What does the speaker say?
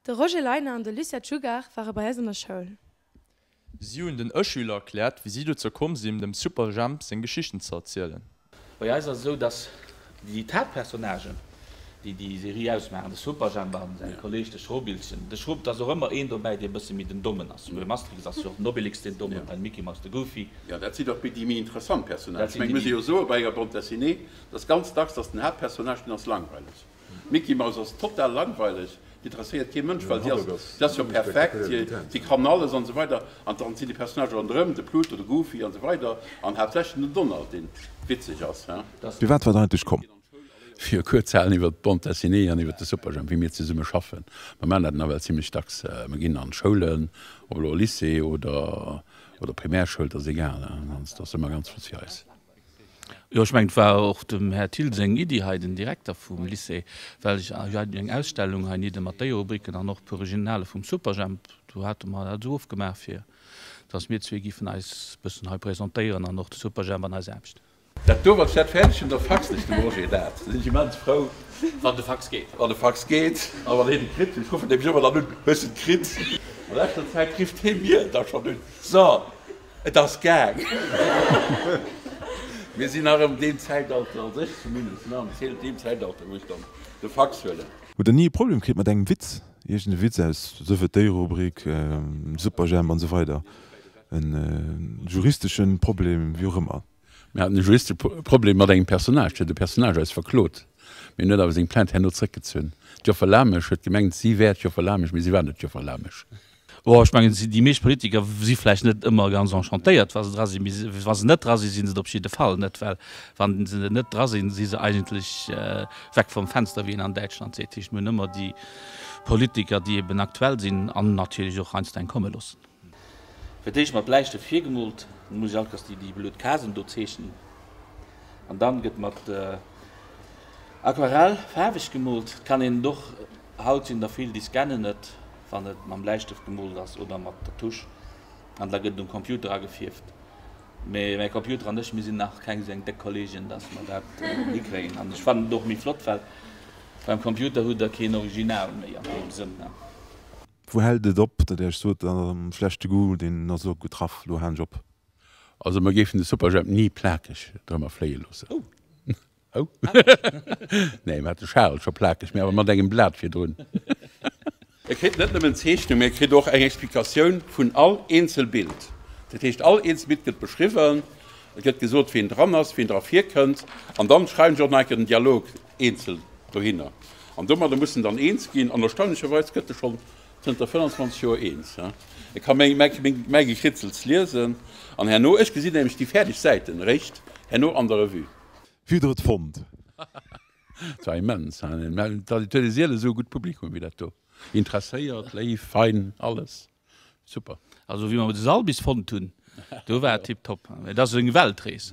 De Roger Leiner an de Lucien Czugar ware bei eis an der Schoul. Si hunn den Ë-Schüler erkläert, wéi si dozou komm sinn, dem Superjhemp seng Geschichten ze erzielen. Bei eis ass et esou, dass déi d'Haaptpersonnagen, déi déi Serie ausmaachen, de Superjhemp an säi Kolleeg de Schrobilchen, de Schro, et ass och ëmmer een dobäi, dee e bësse méi den Dommen ass. Beim Asterix ass jo och den Obelix deen Dommen, beim Mickey Mouse de Goofy. Jo, dat sinn och déi méi interessant Personnagen. Ech mengen, et muss ee jo soen, bei enger Bande dessinée, dass ganz dacks, dass den Haaptpersonnage, deen ass langweileg. D'Mickey Mouse ass total langweileg, déi interesséiert kee Mënsch, well si ass, si ass jo perfekt, si kann alles an esou weider. An dann sinn déi Personnagë ronderëm, de Pluto, de Goofy an esou weider an haaptsächlech den Donald, deen witzeg ass. Firwat war der eigentlech komm? Fir e kuerz ze halen iwwer d'Bande dessinée an iwwer de Superjhemp, wéi mir zesumme schaffen. Mer maachen dat nawell zimlech dacks. Mer ginn an d'Schoulen, ob elo Lycée oder Primärschoul, dat ass egal, dat ass ëmmer ganz flott fir eis. Jo, ech mengen, et war och dem Här Thill seng Iddi hei, den Direkter vum Lycée, well ech hat eng Ausstellung heinidde mat Déierubricken an och e puer Originale vum Superjhemp. Do hate mer dat esou ofgemaach, fir dass mir zwee giffen eis e bëssen hei presentéieren an och de Superjhemp an eis Aarbecht. Dat do, wann ech dat fäerdeg hunn, da faxen ech dem Roger dat. Da sinn ech immens frou. Wann de Fax geet. Wann de Fax geet a wann hien e kritt. Ech ruffen nämlech ëmmer dann un, Hues de et kritt? A leschter Zäit rifft hie mir da schonn un, So! Et ass gaang. Mir sinn nach am deem Zäitalter, also ech zumindest sinn nach am deem Zäitalter, wou ech dann de Fax huelen. Hutt der ni e Problem kritt mat engem Witz? Iergend e Witz aus Sëff et Déi-Rubrik, Superjhemp an esou weider? En juristeschen Problem, wéi och ëmmer? Mir haten e juristesche Problem mat engem Personnage, huet e Personnage eis verklot, mee en huet awer seng Plainte herno zréckgezunn. D'Joffer Lamesch huet gemengt, si wär d'Joffer Lamesch, mee si war net d'Joffer Lamesch. Bon, ech mengen, déi meescht Politiker si vläicht net ëmmer ganz enchantéiert, wa se dra sinn, mee wa se net dra sinn, si se et op jidde Fall net, well wa se net dra sinn, si se eigentlech weg vom Fenster, wéi een an Däitschland seet. Dat heescht, mir hunn ëmmer déi Politiker, déi eben aktuell sinn an natierlech och heiansdo eng komme loossen. Fir d'éischt mat Bläistëft virgemoolt, dann muss ech alt déi déi blöd Casen do zeechnen an dann gëtt mat Aquarell faarweg gemoolt. Et kann een et och, haut sinn der vill déi scannen et, wann et mam Bläistëft gemoolt ass oder mat der Tusch an da gëtt et um Computer agefierft. Mee mäi Computer an ech, mir sinn nach keng esou eng déck Kolleegen, dass mer dat hikréien. An ech fannen et och méi flott, well beim Computer hutt der keen Original méi an deem Sënn. Wou hält et op, datt Dir Iech sot, am schlechte Goût, deen ass elo getraff, elo halen ech op? Also mer géifen de Superjhemp ni plakeg drëmmer fléie loossen. Oh. Nee, mer hat de Charel scho plakeg, mee awer mat engem Blat virdrun. E kritt net nëmmen Zeechnung, mee e kritt och eng Explikatioun vun all eenzel Bild. Dat heescht, all eenzel Bild gëtt beschriwwen, et gëtt gesot, wien dran ass, wien dra virkënnt, an dann schreiwen ech och nach eng Kéier den Dialog eenzel dohinner. An domadder muss en dann eens ginn, an erstaunlecherweis gëtt e schonn zënter 25 Joer eens. E ka mäi Gekritzels liesen, an herno, ech gesinn nämlech déi fäerdeg Säiten eréischt herno an der Revue. Wéi hutt der et fonnt? Et war immens. Et huet ee sielen esou e gutt Publikum wéi dat do. Interesséiert, léif, fein, alles super. Also wéi mer de Sall bis fonnt hunn, do war et tiptop. Et ass eng Weltrees.